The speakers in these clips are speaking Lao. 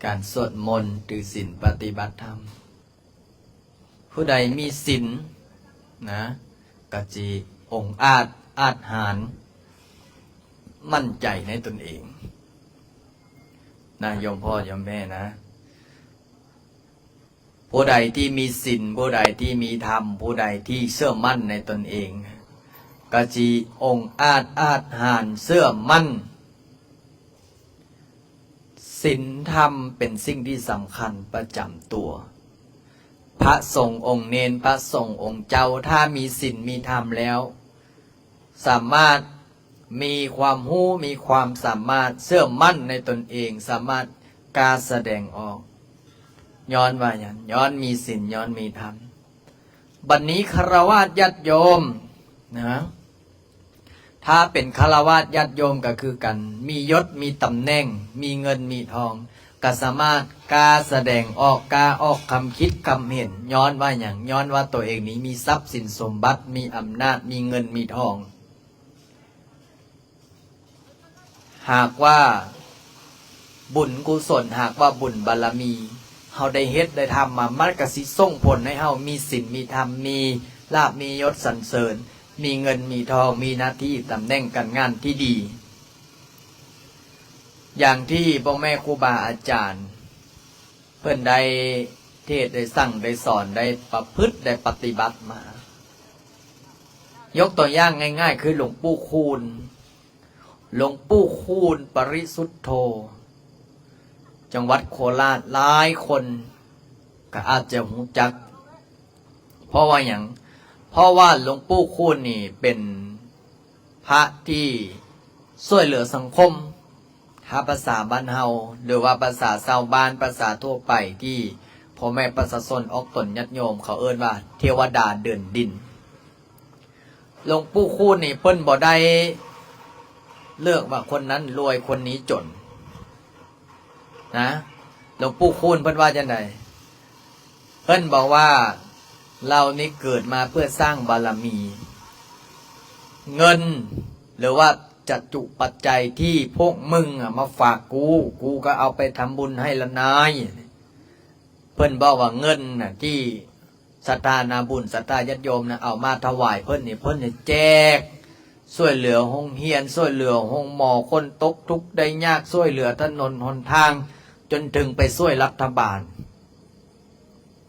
ການສວດມົນ ຖືສິນ ປະຕິບັດທຳ. ຜູ້ໃດມີສິນນະ ກະຊິອົງອາດອາດຫານ ໝັ້ນໃຈໃນຕົນເອງນະ ໂຍມພໍ່ໂຍມແມ່ນະ. ຜູ້ໃດທີ່ມີສິນ ຜູ້ໃດທີ່ມີທຳ ຜູ້ໃດທີ່ເຊື່ອໝັ້ນໃນຕົນເອງ ກະຊິອົງອາດອາດຫານ ເຊື່ອໝັ້ນ. ສິນທຳເປັນສິ່ງທີ່ສຳຄັນປະຈຳຕົວ. ພະສົງອົງເນນ ພະສົງອົງເຈົ້າ ຖ້າມີສິນມີທຳແລ້ວ ສາມາດມີຄວາມຮູ້ ມີຄວາມສາມາດ ເຊື່ອໝັ້ນໃນຕົນເອງ ສາມາດກ້າສະແດງອອກ. ຍ້ອນວ່າຫຍັງ? ຍ້ອນມີສິນ ຍ້ອນມີທຳ. ບັດນີ້ຄະລາວາດຍາດໂຍມນະ ຖ້າເປັນຄະລາວາດຍາດໂຍມກະຄືກັນ ມີຍົດ ມີຕຳແໜ່ງ ມີເງິນ ມີທອງ ກະສາມາດກ້າສະແດງອອກ ກ້າອອກຄຳຄິດຄຳເຫັນ. ຍ້ອນວ່າຫຍັງ? ຍ້ອນວ່າໂຕເອງນີ້ມີຊັບສິນສົມບັດ ມີອຳນາດ ມີເງິນ ມີທອງ. ຫາກວ່າບຸນກຸສົນ ຫາກວ່າບຸນບາລະມີ ເຮົາໄດ້ເຮັດໄດ້ທຳມາ ມັນກະຊິສົ່ງຜົນໃຫ້ເຮົາມີສິນມີທຳ ມີລາບມີຍົດສັນເສີນ ມີເງິນມີທອງ ມີໜ້າທີ່ຕຳແໜ່ງການງານທີ່ດີ. ຢ່າງທີ່ພໍ່ແມ່ຄູບາອາຈານ ເພິ່ນໄດ້ເທດ ໄດ້ສັ່ງ ໄດ້ສອນ ໄດ້ປະພຶດ ໄດ້ປະຕິບັດມາ. ຍົກຕົວຢ່າງງ່າຍໆ ຄື ຫຼວງປູ່ຄູນ ຫຼວງປູ່ຄູນປະລິສຸດໂທ ຈັງຫວັດໂຄລາດ ຫຼາຍຄົນກະອາດຈະຮູ້ຈັກ. ເພາະວ່າຫຍັງ? ເພາະວ່າຫຼວງປູ່ຄູນນີ້ເປັນພະທີ່ຊ່ວຍເຫຼືອສັງຄົມ. ຖ້າພາສາບ້ານເຮົາ ຫຼືວ່າພາສາຊາວບ້ານ ພາສາທົ່ວໄປ ທີ່ພໍ່ແມ່ປະຊາຊົນອອກຕົນຍາດໂຍມ ເຂົາເອີ້ນວ່າເທວະດາເດີນດິນ. ຫຼວງປູ່ຄູນນີ້ເພິ່ນບໍ່ໄດ້ເລືອກວ່າຄົນນັ້ນລວຍ ຄົນນີ້ຈົນນະ. ຫຼວງປູ່ຄູນເພິ່ນວ່າຈັ່ງໃດ? ເພິ່ນບອກວ່າ ເຮົານີ້ເກີດມາເພື່ອສ້າງບາລະມີ. ເງິນ ຫຼືວ່າ ຈະຈຸປັດໄຈທີ່ພວກມຶງອະມາຝາກກູ, ກູກໍເອົາໄປທຳບຸນໃຫ້ລະນາຍ. ເພິ່ນບອກວ່າເງິນນະທີ່ສັດທານາບຸນ, ສັດທາຍາດໂຍມນະເອົາມາຖວາຍເພິ່ນນີ້, ເພິ່ນນີ້ແຈກ, ຊ່ວຍເຫຼືອໂຮງຮຽນ, ຊ່ວຍເຫຼືອໂຮງໝໍ, ຄົນຕົກທຸກໄດ້ຍາກ, ຊ່ວຍເຫຼືອຖະໜົນຫົນທາງ, ຈົນເຖິງໄປຊ່ວຍລັດຖະບານ.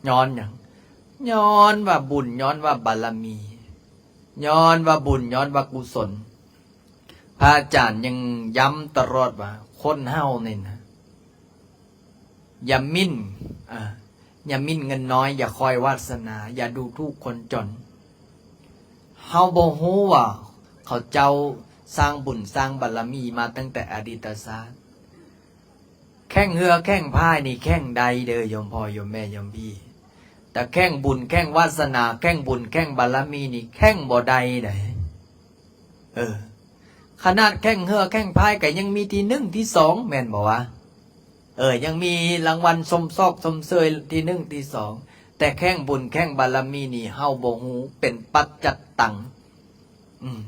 ຍ້ອນຫຍັງ? ຍ້ອນວ່າບຸນ, ຍ້ອນວ່າບາລະມີ, ຍ້ອນວ່າບຸນ, ຍ້ອນວ່າກຸສົນ. ພະອາຈານຍັງຢ້ຳຕະຫຼອດວ່າ ຄົນເຮົານີ້ນະ ຢ່າໝິ່ນ, ອາ, ຢ່າໝິ່ນເງິນນ້ອຍ, ຢ່າຄອຍວາດສະໜາ, ຢ່າດູຖູກຄົນຈົນ. ເຮົາບໍ່ຮູ້ວ່າເຂົາເຈົ້າສ້າງບຸນສ້າງບາລະມີມາຕັ້ງແຕ່ອະດີດຕະຊາດ. ແຂ່ງເຮືອແຂ່ງພາຍນີ້ແຂ່ງໄດ້ເດີ ໂຍມພໍ່ໂຍມແມ່ໂຍມພີ່, ແຕ່ແຂ່ງບຸນແຂ່ງວາສະໜາ ແຂ່ງບຸນແຂ່ງບາລະມີນີ້ແຂ່ງບໍ່ໄດ້ໃດ. ເອີ ຂະໜາດແຂ່ງເຮືອແຂ່ງພາຍກໍຍັງມີທີໜຶ່ງທີສອງ ແມ່ນບໍ່ວະ? ເອີ ຍັງມີລາງວັນຊົມຊອກຊົມເຊີຍທີໜຶ່ງທີສອງ, ແຕ່ແຂ່ງບຸນແຂ່ງບາລະມີນີ້ເຮົາບໍ່ຮູ້ ເປັນປັດຈັດຕັງ. ອືມ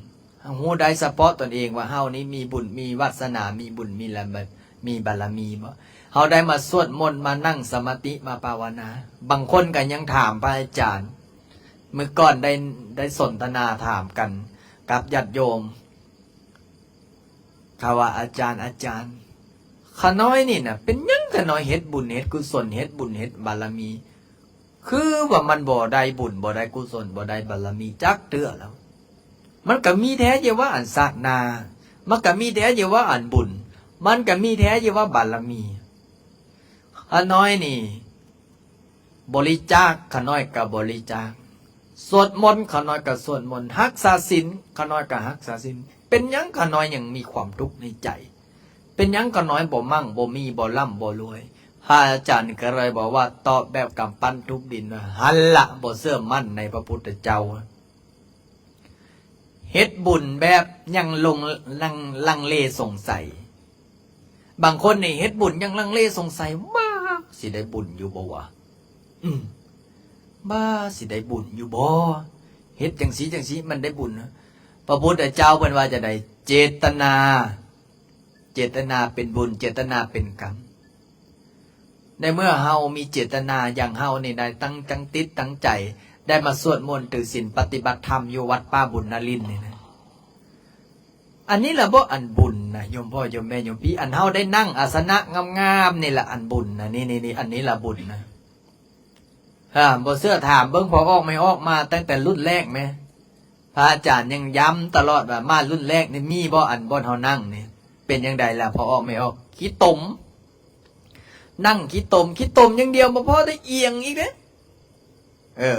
ເຮົາຮູ້ໄດ້ສະເພາະຕົນເອງວ່າເຮົານີ້ມີບຸນມີວາສະໜາ ມີບຸນມີລະ ມີບາລະມີບໍ່? ເຮົາໄດ້ມາສວດມົນ ມານັ່ງສະມາທິ ມາພາວະນາ. ບາງຄົນກໍຍັງຖາມພະອາຈານ, ມື້ກ່ອນໄດ້ ໄດ້ສົນທະນາຖາມກັນກັບຍາດໂຍມ ເຂົາວ່າ ອາຈານ, ອາຈານ, ຂ້ານ້ອຍນີ້ນະ ເປັນຫຍັງຂ້ານ້ອຍເຮັດບຸນເຮັດກຸສົນ ເຮັດບຸນເຮັດບາລະມີ ຄືວ່າມັນບໍ່ໄດ້ບຸນ ບໍ່ໄດ້ກຸສົນ ບໍ່ໄດ້ບາລະມີຈັກເທື່ອແລ້ວ. ມັນກະມີແທ້ຢູ່ວ່າອັນຊາດໜ້າ, ມັນກະມີແທ້ຢູ່ວ່າອັນບຸນ, ມັນກະມີແທ້ຢູ່ວ່າບາລະມີ. ຂ້ານ້ອຍນີ້ບໍລິຈາກ, ຂ້ານ້ອຍກະບໍລິຈາກ, ສວດມົນ, ຂ້ານ້ອຍກະສວດມົນ, ຮັກສາສິນ, ຂ້ານ້ອຍກະຮັກສາສິນ. ເປັນຫຍັງຂ້ານ້ອຍຍັງມີຄວາມທຸກໃນໃຈ? ເປັນຫຍັງຂ້ານ້ອຍບໍ່ໝັ້ງ ບໍ່ມີ ບໍ່ລ່ຳ ບໍ່ລວຍ? ພະອາຈານກໍເລີຍບອກວ່າ ຕອບແບບກຳປັ້ນທຸບດິນວ່າ ຫັ້ນລະ ບໍ່ເຊື່ອໝັ້ນໃນພະພຸດທະເຈົ້າ. ເຮັດບຸນແບບຍັງຫຼົງ ລັງ ລັງເລສົງໄສ. ບາງຄົນນີ້ເຮັດບຸນຍັງລັງເລສົງໄສ ວ່າຊິໄດ້ບຸນຢູ່ບໍ່ວະ? ອືມ ວ່າຊິໄດ້ບຸນຢູ່ບໍ່? ເຮັດຈັ່ງຊີ້ຈັ່ງຊີ້ມັນໄດ້ບຸນ. ພະພຸດທະເຈົ້າເພິ່ນວ່າຈັ່ງໃດ? ເຈດຕະນາ, ເຈດຕະນາເປັນບຸນ, ເຈດຕະນາເປັນກຳ. ໃນເມື່ອເຮົາມີເຈດຕະນາຢ່າງເຮົານີ້ໄດ້ຕັ້ງ ຕັ້ງຈິດຕັ້ງໃຈ ໄດ້ມາສວດມົນຖືສິນປະຕິບັດທຳຢູ່ວັດປ່າບຸນນະລິນນີ້ນະ ອັນນີ້ລະບໍ່ອັນບຸນນະ ໂຍມພໍ່ໂຍມແມ່ໂຍມພີ່ ອັນເຮົາໄດ້ນັ່ງອາສະນະງາມໆນີ້ລະອັນບຸນນະ ນີ້ໆ ອັນນີ້ລະບຸນນະ. ຖ້າບໍ່ເຊື່ອຖາມເບິ່ງພໍ່ອອກແມ່ອອກ ມາຕັ້ງແຕ່ລຸ້ນແລກແມ ພະອາຈານຍັງຢ້ຳຕະຫຼອດວ່າ ມາລຸ້ນແລກນີ້ມີບໍ່ ອັນບ່ອນເຮົານັ່ງນີ້ ເປັນຈັ່ງໃດລະພໍ່ອອກແມ່ອອກ ຂີ້ຕົມ ນັ່ງຂີ້ຕົມ ຂີ້ຕົມຢ່າງດຽວ ບໍ່ພໍໄດ້ອຽງອີກເດ້ ເອີ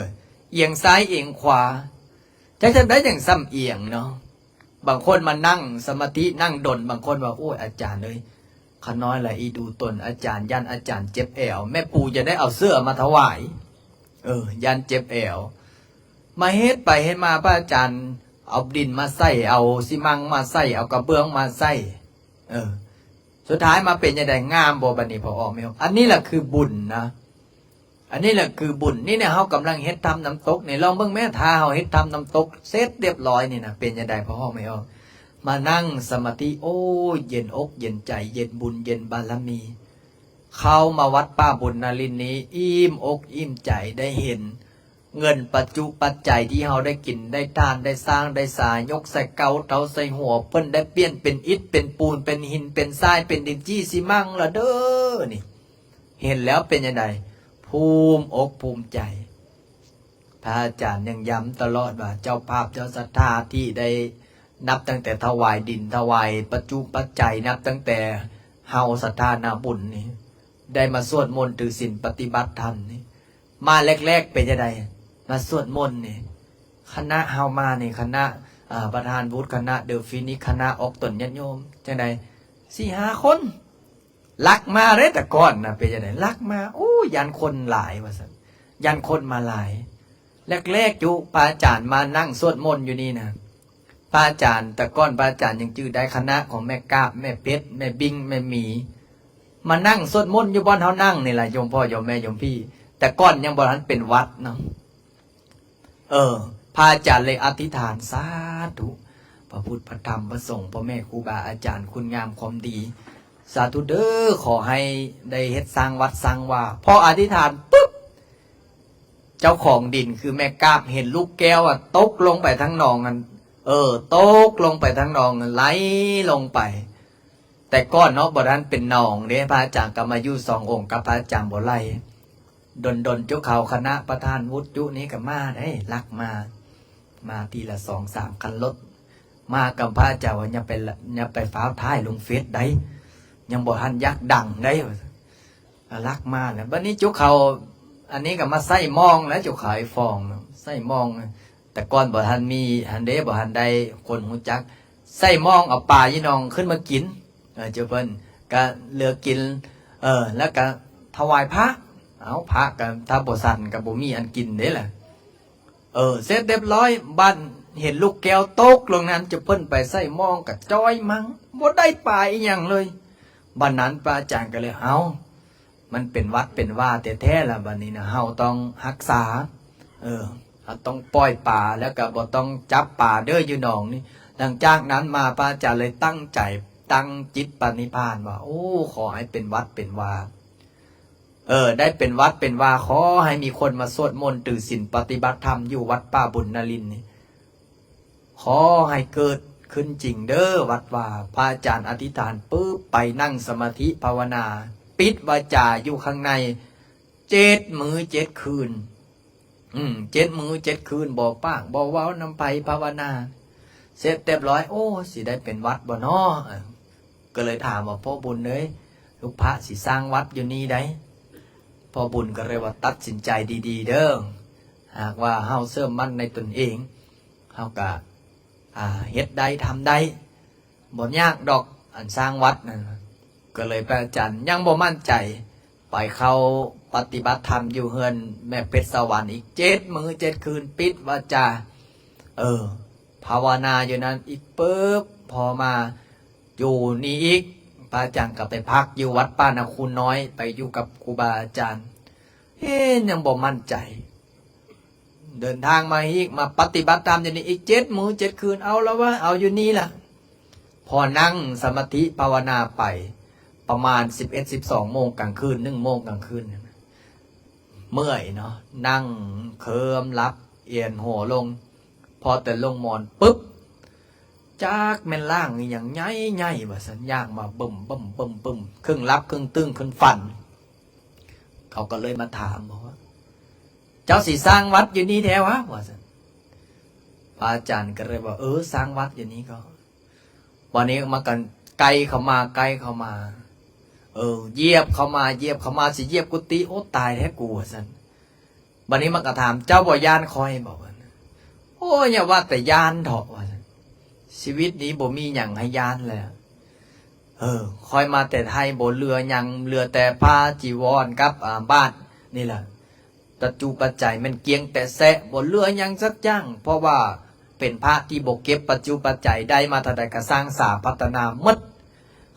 ອຽງຊ້າຍອຽງຂວາ ຈັກຈັ່ງໃດຈັ່ງຊ່ຳອຽງເນາະ. ບາງຄົນມານັ່ງສະມາທິນັ່ງດົນ ບາງຄົນວ່າ ໂອ້ຍ ອາຈານເອີຍ ຂ້ານ້ອຍລະອີດູຕົນອາຈານ ຢ້ານອາຈານເຈັບແອວ ແມ່ປູຈັ່ງໄດ້ເອົາເສື້ອມາຖວາຍ ເອີ ຢ້ານເຈັບແອວ ມາເຮັດໄປເຮັດມາ ພະອາຈານເອົາດິນມາໃສ່ ເອົາຊີມັງມາໃສ່ ເອົາກະເບື້ອງມາໃສ່ ເອີ ສຸດທ້າຍມາເປັນຈັ່ງໃດ ງາມບໍ່ບັດນີ້ ພໍອອກແມ່ອອກ ອັນນີ້ລະຄືບຸນນະ ອັນນີ້ແຫຼະຄືບຸນ ນີ້ນະ ເຮົາກຳລັງເຮັດຖ້ຳນ້ຳຕົກນີ້ ລອງເບິ່ງແມ້ ຖ້າເຮົາເຮັດຖ້ຳນ້ຳຕົກເສັດຮຽບຮ້ອຍນີ້ນະ ເປັນຈັ່ງໃດ ພໍ່ອອກແມ່ອອກ ມານັ່ງສະມາທິ ໂອ້ຍ ເຢັນອົກເຢັນໃຈ ເຢັນບຸນເຢັນບາລະມີ ເຂົ້າມາວັດປ່າບຸນນະລິນນີ້ ອີ່ມອົກອີ່ມໃຈ ໄດ້ເຫັນເງິນປັດຈຸປັດໄຈທີ່ເຮົາໄດ້ກິນໄດ້ທານ ໄດ້ສ້າງໄດ້ສາ ຍົກໃສ່ເກົາເຕົາໃສ່ຫົວ ເພິ່ນໄດ້ປ່ຽນເປັນອິດເປັນປູນ ເປັນຫີນເປັນຊາຍ ເປັນດິນຈີ່ຊີມັງລະເດີ ນີ້ ເຫັນແລ້ວເປັນຈັ່ງໃດ? ພູມອົກພູມໃຈ. ພະອາຈານຍັງຢ້ຳຕະຫຼອດວ່າ ເຈົ້າພາບເຈົ້າສັດທາທີ່ໄດ້ນັບຕັ້ງແຕ່ຖວາຍດິນຖວາຍປັດຈຸປັດໄຈ ນັບຕັ້ງແຕ່ເຮົາສັດທານາບຸນນີ້ ໄດ້ມາສວດມົນຖືສິນປະຕິບັດທຳນີ້ ມາແລກໆເປັນຈັ່ງໃດ? ມາສວດມົນນີ້ ຄະນະເຮົາມານີ້ ຄະນະ ອາ ປະທານວຸດ ຄະນະເດີຟີນິກ ຄະນະອອກຕົນຍາດໂຍມ ຈັ່ງໃດ? ສີ່ຫ້າຄົນ ລັກມາເດ້ ແຕ່ກ່ອນນະ ເປັນຈັ່ງໃດ? ລັກມາ ໂອ້ ຢ້ານຄົນຫຼາຍວ່າຊັ້ນ ຢ້ານຄົນມາຫຼາຍ. ແລກໆຢູ່ ພະອາຈານມານັ່ງສວດມົນຢູ່ນີ້ນະ ພະອາຈານ ແຕ່ກ່ອນພະອາຈານຍັງຈື່ໄດ້ ຄະນະຂອງແມ່ກາບ ແມ່ເພັດ ແມ່ບິ້ງ ແມ່ໝີ ມານັ່ງສວດມົນຢູ່ບ່ອນເຮົານັ່ງນີ້ລະ ໂຍມພໍ່ໂຍມແມ່ໂຍມພີ່ ແຕ່ກ່ອນຍັງບໍ່ທັນເປັນວັດເນາະ. ເອີ ພະອາຈານເລີຍອະທິຖານ ສາທຸ ພະພຸດ ພະທຳ ພະສົງ ພໍ່ແມ່ຄູບາອາຈານ ຄຸນງາມຄວາມດີ ສາທຸເດີ ຂໍໃຫ້ໄດ້ເຮັດສ້າງວັດສ້າງວາ. ພໍອະທິຖານປຶບ ເຈົ້າຂອງດິນຄືແມ່ກາບເຫັນລູກແກ້ວອະຕົກລົງໄປທາງໜອງນັ້ນ ເອີ ຕົກລົງໄປທາງໜອງນັ້ນ ໄຫຼລົງໄປ. ແຕ່ກ່ອນເນາະ ບໍ່ທັນເປັນໜອງເດ້ ພະອາຈານກໍມາຢູ່ສອງອົງກັບພະອາຈານບົວໄຫຼ ດົນໆ ຈຸເຂົາຄະນະປະທານວຸດຈຸນີ້ກໍມາໄດ້ ລັກມາ ມາທີລະສອງສາມຄັນລົດ ມາກັບພະອາຈານວ່າ ຢ່າໄປ ຢ່າໄປຟ້າວຖ່າຍລົງເຟສໃດ ຍັງບໍ່ທັນຢາກດັງໃດ ລັກມາແລ້ວ. ບັດນີ້ຈຸເຂົາ ອັນນີ້ກໍມາໃສ່ມອງແລ້ວ ຈຸເຂົາໄອ້ຟອງ ໃສ່ມອງ ແຕ່ກ່ອນບໍ່ທັນມີຫັ້ນເດ້ ບໍ່ທັນໄດ້ຄົນຮູ້ຈັກ ໃສ່ມອງເອົາປາຢູ່ໜອງຂຶ້ນມາກິນ ເອີ ເຈົ້າເພິ່ນກະເລືອກກິນ ເອີ ແລ້ວກະຖວາຍພະ ເອົາ ພະກະຖ້າບໍ່ສັນກະບໍ່ມີອັນກິນເດ້ລະ ເອີ ເສັດຮຽບຮ້ອຍ ບັດເຫັນລູກແກ້ວຕົກລົງນັ້ນ ເຈົ້າເພິ່ນໄປໃສ່ມອງກະຈ່ອຍມັງ ບໍ່ໄດ້ປາອີ່ຫຍັງເລີຍ. ບັດນັ້ນພະອາຈານກະເລີຍ ເອົາ ມັນເປັນວັດເປັນວາແທ້ໆລະ ບັດນີ້ນະ ເຮົາຕ້ອງຮັກສາ ເອີ ເຮົາຕ້ອງປ່ອຍປາ ແລ້ວກໍບໍ່ຕ້ອງຈັບປາເດີຢູ່ໜອງນີ້. ຫຼັງຈາກນັ້ນມາ ພະອາຈານເລີຍຕັ້ງໃຈ ຕັ້ງຈິດປະນິພານວ່າ ໂອ້ ຂໍໃຫ້ເປັນວັດເປັນວາ ເອີ ໄດ້ເປັນວັດເປັນວາ ຂໍໃຫ້ມີຄົນມາສວດມົນຖືສິນປະຕິບັດທຳຢູ່ວັດປ່າບຸນນະລິນນີ້ ຂໍໃຫ້ເກີດຂຶ້ນຈິງເດີ ວັດວ່າ. ພະອາຈານອະທິຖານປຶບ ໄປນັ່ງສະມາທິພາວະນາ ປິດວາຈາຢູ່ຂ້າງໃນ ເຈັດມື້ເຈັດຄືນ ອືມ ເຈັດມື້ເຈັດຄືນ ບໍ່ປາກບໍ່ເວົ້ານຳໃຜ ພາວະນາ ເສັດຮຽບຮ້ອຍ ໂອ້ ຊິໄດ້ເປັນວັດບໍ່ນໍ? ເອີ ກໍເລີຍຖາມວ່າ ພໍ່ບຸນເອີຍ ລູກພະຊິສ້າງວັດຢູ່ນີ້ໃດ໋. ພໍ່ບຸນກໍເລີຍວ່າ ຕັດສິນໃຈດີໆເດີ ຫາກວ່າເຮົາເຊື່ອໝັ້ນໃນຕົນເອງ ເຮົາກະ ອາ ເຮັດໄດ້ທຳໄດ້ ບໍ່ຍາກດອກ ອັນສ້າງວັດນັ້ນ. ກໍເລີຍພະອາຈານຍັງບໍ່ໝັ້ນໃຈ ໄປເຂົ້າປະຕິບັດທຳຢູ່ເຮືອນແມ່ເພັດສະຫວັນອີກເຈັດມື້ເຈັດຄືນ ປິດວາຈາ ເອີ ພາວະນາຢູ່ນັ້ນອີກປຶບ ພໍມາຢູ່ນີ້ອີກ ພະອາຈານກໍໄປພັກຢູ່ວັດປ່ານາຄູນນ້ອຍ ໄປຢູ່ກັບຄູບາອາຈານ ເອີ ຍັງບໍ່ໝັ້ນໃຈ. ເດີນທາງມາອີກ ມາປະຕິບັດທຳຢູ່ນີ້ອີກເຈັດມື້ເຈັດຄືນ ເອົາລະວະ ເອົາຢູ່ນີ້ລະ. ພໍນັ່ງສະມາທິພາວະນາໄປ ໄປ ປະມານສິບເອັດ ສິບສອງໂມງກາງຄືນ ໜຶ່ງໂມງກາງຄືນ ເມື່ອຍເນາະ ນັ່ງເຄີມຫຼັບ ອຽນຫົວລົງ ພໍແຕ່ລົງໝອນປຶບ ຈັກແມ່ນຮ່າງອີ່ຫຍັງໃຫຍ່ໆ ວ່າຊັ້ນ ຍ່າງມາບຶ້ມໆໆ ຄຶ່ງຫຼັບຄຶ່ງຕື່ນ ຄຶ່ງຝັນ. ເຂົາກໍເລີຍມາຖາມ ບອກວ່າ ເຈົ້າຊິສ້າງວັດຢູ່ນີ້ແທ້ຫວາ ວ່າຊັ້ນ. ພະອາຈານກໍເລີຍວ່າ ເອີ ສ້າງວັດຢູ່ນີ້ກໍ ບັດນີ້ມັນກໍໃກ້ເຂົ້າມາ ໃກ້ເຂົ້າມາ ເອີ ຢຽບເຂົ້າມາ ຢຽບເຂົ້າມາ ຊິຢຽບກຸຕິ ໂອ້ ຕາຍແທ້ກູ ວ່າຊັ້ນ. ບັດນີ້ມັນກໍຖາມ ເຈົ້າບໍ່ຢ້ານຂ້ອຍບໍ? ໂອ້ຍ ຢ່າວ່າແຕ່ຢ້ານເຖາະ ວ່າຊັ້ນ ຊີວິດນີ້ບໍ່ມີຫຍັງໃຫ້ຢ້ານແລ້ວ. ເອີ ຂ້ອຍມາແຕ່ໄທ ບໍ່ເຫຼືອຫຍັງ ເຫຼືອແຕ່ຜ້າຈີວອນກັບ ອາ ບາດນີ້ແຫຼະ ປັດຈຸປັດໄຈແມ່ນກ້ຽງແຕະແຊະ ບໍ່ເຫຼືອຫຍັງຈັກຢ່າງ ເພາະວ່າເປັນພະທີ່ບໍ່ເກັບປັດຈຸປັດໄຈ ໄດ້ມາເທົ່າໃດກໍສ້າງສາພັດທະນາໝົດ.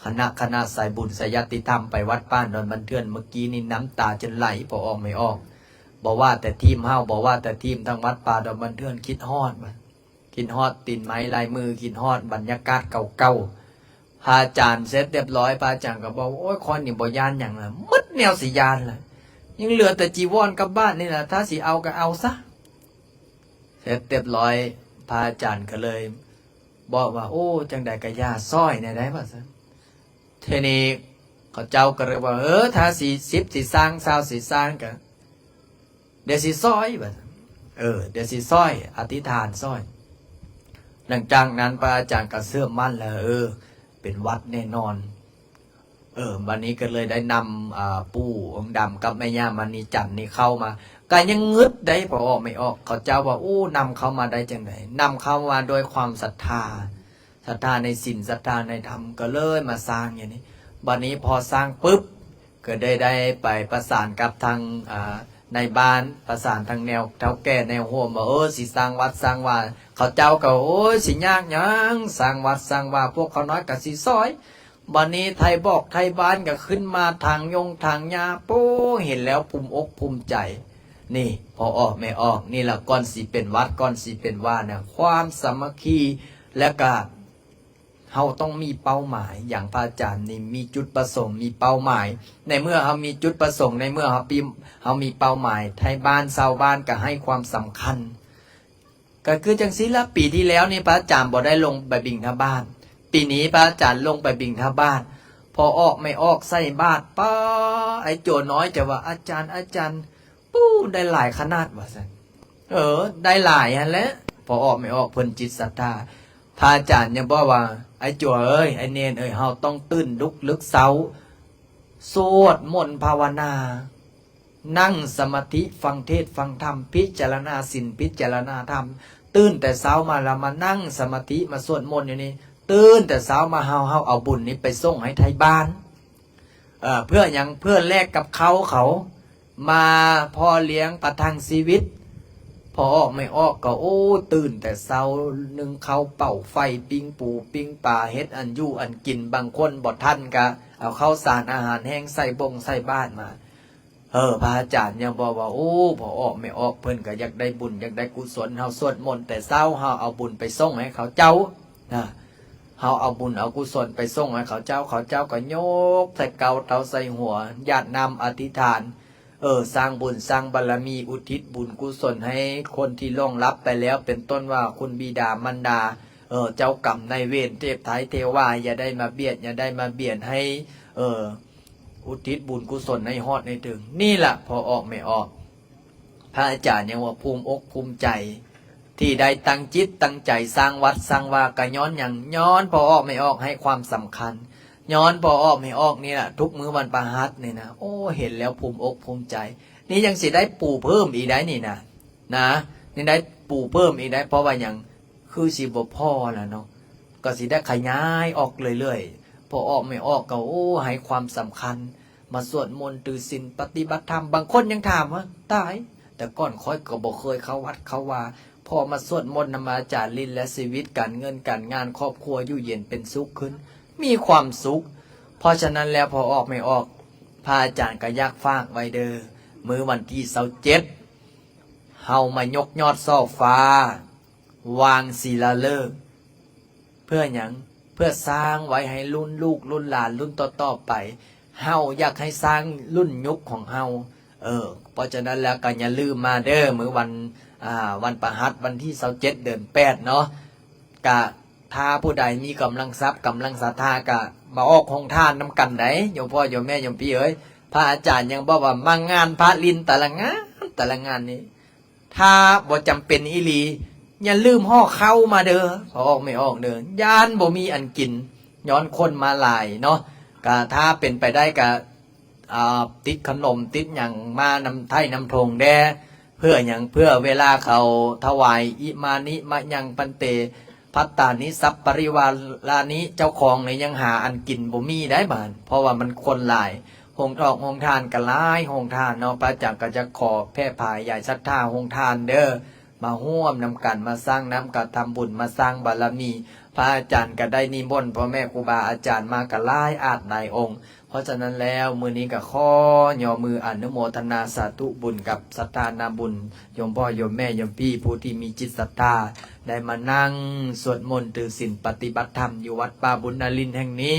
ຄະນະ ຄະນະສາຍບຸນສາຍຍາຕິທຳໄປວັດປ່າດອນບານເທື່ອນ ເມື່ອກີ້ນີ້ນ້ຳຕາຈົນໄຫຼ ພໍອອກແມ່ອອກ ບໍ່ວ່າແຕ່ທີມເຮົາ ບໍ່ວ່າແຕ່ທີມທາງວັດປ່າດອນບານເທື່ອນ ຄິດຮອດ ຄິດຮອດຕີນໄມ້ລາຍມື ຄິດຮອດບັນຍາກາດເກົ່າໆ. ພະອາຈານເສັດຮຽບຮ້ອຍ ພະອາຈານກໍບອກ ໂອ້ຍ ຂ້ອຍນີ້ບໍ່ຢ້ານຫຍັງລະ ໝົດແນວຊິຢ້ານລະ ຍັງເຫຼືອແຕ່ຈີວອນກັບບາດນີ້ລະ ຖ້າຊິເອົາກໍເອົາຊະ. ເສັດຮຽບຮ້ອຍ ພະອາຈານກໍເລີຍບອກວ່າ ໂອ້ ຈັ່ງໃດກໍຢ່າ ຊ່ອຍແດ່ໄດ໋ ວ່າຊັ້ນ. ທີນີ້ເຂົາເຈົ້າກໍເລີຍວ່າ ເອີ ຖ້າສິ ສິບ ຊິສ້າງ ຊາວ ຊິສ້າງ ກໍ ດຽວຊິຊ່ອຍ ວ່າຊັ້ນ ເອີ ດຽວຊິຊ່ອຍ ອະທິຖານຊ່ອຍ. ຫຼັງຈາກນັ້ນພະອາຈານກໍເຊື່ອໝັ້ນແລ້ວ ເອີ ເປັນວັດແນ່ນອນ. ເອີ ບັດນີ້ກໍເລີຍໄດ້ນຳ ອາ ປູ່ອົງດຳກັບແມ່ຍ່າມະນີຈັນນີ້ເຂົ້າມາ ກໍຍັງງຶດໄດ໋ ພໍອອກແມ່ອອກ ເຂົາເຈົ້າວ່າ ໂອ້ ນຳເຂົ້າມາໄດ້ຈັ່ງໃດ? ນຳເຂົ້າມາດ້ວຍຄວາມສັດທາ ສັດທາໃນສິນ ສັດທາໃນທຳ ກໍເລີຍມາສ້າງຢູ່ນີ້. ບັດນີ້ພໍສ້າງປຶບ ກໍໄດ້ ໄດ້ໄປປະສານກັບທາງ ອາ ນາຍບ້ານ ປະສານທາງແນວເຖົ້າແກ່ແນວໂຮມວ່າ ເອີ ຊິສ້າງວັດສ້າງວາ. ເຂົາເຈົ້າກໍ ໂອ້ຍ ຊິຍາກຫຍັງ ສ້າງວັດສ້າງວາ ພວກຂ້ານ້ອຍກໍຊິຊ່ອຍ. ບັດນີ້ໄທບອກໄທບ້ານກໍຂຶ້ນມາ ຖາງຢົງຖາງຫຍ້າ ໂອ້ ເຫັນແລ້ວພູມອົກພູມໃຈ. ນີ້ ພໍອອກແມ່ອອກ ນີ້ລະ ກ່ອນຊິເປັນວັດ ກ່ອນຊິເປັນວານະ ຄວາມສາມັກຄີ ແລະກະ ເຮົາຕ້ອງມີເປົ້າໝາຍ ຢ່າງພະອາຈານນີ້ມີຈຸດປະສົງ ມີເປົ້າໝາຍ. ໃນເມື່ອເຮົາມີຈຸດປະສົງ ໃນເມື່ອເຮົາປີ ເຮົາມີເປົ້າໝາຍ ໄທບ້ານຊາວບ້ານກໍໃຫ້ຄວາມສຳຄັນ. ກໍຄືຈັ່ງຊີ້ລະ ປີທີ່ແລ້ວນີ້ພະອາຈານບໍ່ໄດ້ລົງໄປບິນທະບາດ ປີນີ້ພະອາຈານລົງໄປບິນທະບາດ ພໍອອກແມ່ອອກໃສ່ບາດ ປ້າ ໄອ້ໂຈນ້ອຍຈະວ່າ ອາຈານ ອາຈານ ປູ້ ໄດ້ຫຼາຍຂະໜາດ ວ່າຊັ້ນ. ເອີ ໄດ້ຫຼາຍຫັ້ນແຫຼະ ພໍອອກແມ່ອອກເພິ່ນຈິດສັດທາ. ພະອາຈານຍັງບອກວ່າ ໄອ້ຈົວເອີຍ ໄອ້ເນນເອີຍ ເຮົາຕ້ອງຕື່ນລຸກລຶກເຊົ້າ ສວດມົນພາວະນາ ນັ່ງສະມາທິ ຟັງເທດຟັງທຳ ພິຈາລະນາສິນ ພິຈາລະນາທຳ. ຕື່ນແຕ່ເຊົ້າມາລະມານັ່ງສະມາທິ ມາສວດມົນຢູ່ນີ້ ຕື່ນແຕ່ເຊົ້າມາ ເຮົາ ເຮົາເອົາບຸນນີ້ໄປສົ່ງໃຫ້ໄທບ້ານ. ເອີ ເພື່ອຫຍັງ? ເພື່ອແລກກັບເຂົ້າເຂົາ ມາພໍ້ລ້ຽງປະທັງຊີວິດ. ພໍອອກແມ່ອອກກໍ ໂອ້ ຕື່ນແຕ່ເຊົ້າ ໜຶ້ງເຂົ້າ ເປົ່າໄຟ ປີ້ງປູ ປີ້ງປາ ເຮັດອັນຢູ່ອັນກິນ. ບາງຄົນບໍ່ທັນກະເອົາເຂົ້າສານອາຫານແຫ້ງໃສ່ບົງໃສ່ບາດມາ. ເອີ ພະອາຈານຍັງບອກວ່າ ໂອ້ ພໍອອກແມ່ອອກເພິ່ນກໍຢາກໄດ້ບຸນ ຢາກໄດ້ກຸສົນ. ເຮົາສວດມົນແຕ່ເຊົ້າ ເຮົາເອົາບຸນໄປສົ່ງໃຫ້ເຂົາເຈົ້ານະ. ເຮົາເອົາບຸນເອົາກຸສົນໄປສົ່ງໃຫ້ເຂົາເຈົ້າ ເຂົາເຈົ້າກໍຍົກໃສ່ເກົ້າເຕົາໃສ່ຫົວ ຢາດນ້ຳອະທິຖານ ເອີ ສ້າງບຸນສ້າງບາລະມີ ອຸທິດບຸນກຸສົນໃຫ້ຄົນທີ່ລ່ວງລັບໄປແລ້ວ ເປັນຕົ້ນວ່າຄຸນບິດາມານດາ ເອີ ເຈົ້າກຳນາຍເວນ ເທບໄທເທວາ ຢ່າໄດ້ມາບຽດ ຢ່າໄດ້ມາບຽນ ໃຫ້ ເອີ ອຸທິດບຸນກຸສົນໃຫ້ຮອດໃຫ້ເຖິງ. ນີ້ລະ ພໍອອກແມ່ອອກ ພະອາຈານຍັງວ່າພູມອົກພູມໃຈ ທີ່ໄດ້ຕັ້ງຈິດຕັ້ງໃຈສ້າງວັດສ້າງວາ ກະຍ້ອນຫຍັງ? ຍ້ອນພໍ່ອອກແມ່ອອກໃຫ້ຄວາມສຳຄັນ ຍ້ອນພໍ່ອອກແມ່ອອກນີ້ລະ ທຸກມື້ວັນພະຫັດນີ້ນະ ໂອ້ ເຫັນແລ້ວພູມອົກພູມໃຈ. ນີ້ຍັງຊິໄດ້ປູເພີ່ມອີກໄດ໋ນີ້ນະ ນະ ນີ້ໄດ້ປູເພີ່ມອີກໄດ໋. ເພາະວ່າຫຍັງ? ຄືຊິບໍ່ພໍລະເນາະ ກໍຊິໄດ້ຂະຫຍາຍອອກເລື້ອຍໆ. ພໍ່ອອກແມ່ອອກກໍ ໂອ້ ໃຫ້ຄວາມສຳຄັນ ມາສວດມົນ ຖືສິນ ປະຕິບັດທຳ. ບາງຄົນຍັງຖາມວ່າ ຕາຍ ແຕ່ກ່ອນຂ້ອຍກໍບໍ່ເຄີຍເຂົ້າວັດເຂົ້າວາ ພໍມາສວດມົນນຳອາຈານລິນແລ້ວ ຊີວິດການເງິນການງານຄອບຄົວຢູ່ເຢັນເປັນສຸກຂຶ້ນ ມີຄວາມສຸກ. ເພາະສະນັ້ນແລ້ວ ພໍ່ອອກແມ່ອອກ ພະອາຈານກໍຢາກຝາກໄວ້ເດີ້ ມື້ວັນທີຊາວເຈັດ ເຮົາມາຍົກຍອດສໍ່ຟ້າ ວາງສີລາເລີກ. ເພື່ອຫຍັງ? ເພື່ອສ້າງໄວ້ໃຫ້ລຸ້ນລູກລຸ້ນຫຼານລຸ້ນຕໍ່ໆໄປ. ເຮົາຢາກໃຫ້ສ້າງລຸ້ນຍຸກຂອງເຮົາ. ເອີ ເພາະສະນັ້ນແລ້ວກໍຢ່າລືມມາເດີ ມື້ວັນ ອ່າ ວັນພະຫັດ ວັນທີຊາວເຈັດ ເດືອນແປດເນາະ. ກະຖ້າຜູ້ໃດມີກຳລັງຊັບກຳລັງສັດທາ ກະມາອອກໂຮງທານນຳກັນໄດ໋ ໂຍມພໍ່ໂຍມແມ່ໂຍມພີ່ເອີຍ. ພະອາຈານຍັງບອກວ່າມາງານພະຫຼິ້ນແຕ່ລະງານແຕ່ລະງານນີ້ ຖ້າບໍ່ຈຳເປັນອີ່ຫຼີ ຢ່າລືມຫໍ່ເຂົ້າມາເດີ ພໍ່ອອກແມ່ອອກເດີ ຢ້ານບໍ່ມີອັນກິນ ຍ້ອນຄົນມາຫຼາຍເນາະ. ກະຖ້າເປັນໄປໄດ້ກະ ອ່າ ຕິດຂະໜົມຕິດຫຍັງມານຳໄຖນຳທົ່ງແດ່. ເພື່ອຫຍັງ? ເພື່ອເວລາເຂົາຖວາຍ ອິມານິມະຍັງພັນເຕ ພັດຕານິສັບປະລິວາລານິ ເຈົ້າຂອງນີ້ຍັງຫາອັນກິນບໍ່ມີໄດ໋ບາດ ເພາະວ່າມັນຄົນຫຼາຍ. ໂຮງທອກໂຮງທານກໍຫຼາຍໂຮງທານເນາະ. ພະອາຈານກໍຈະຂໍແຜ່ພາຍາຍສັດທາໂຮງທານເດີ ມາຮ່ວມນຳກັນ ມາສ້າງນ້ຳກະທຳບຸນ ມາສ້າງບາລະມີ. ພະອາຈານກໍໄດ້ນິມົນພໍ່ແມ່ຄູບາອາຈານມາກໍຫຼາຍອາດຫຼາຍອົງ. ເພາະສະນັ້ນແລ້ວ ມື້ນີ້ກໍຂໍຍໍມືອະນຸໂມທະນາສາທຸບຸນກັບສັດທານາບຸນ ໂຍມພໍ່ໂຍມແມ່ໂຍມພີ່ ຜູ້ທີ່ມີຈິດສັດທາ ໄດ້ມານັ່ງສວດມົນຖືສິນປະຕິບັດທຳຢູ່ວັດປ່າບຸນນາລິນແຫ່ງນີ້.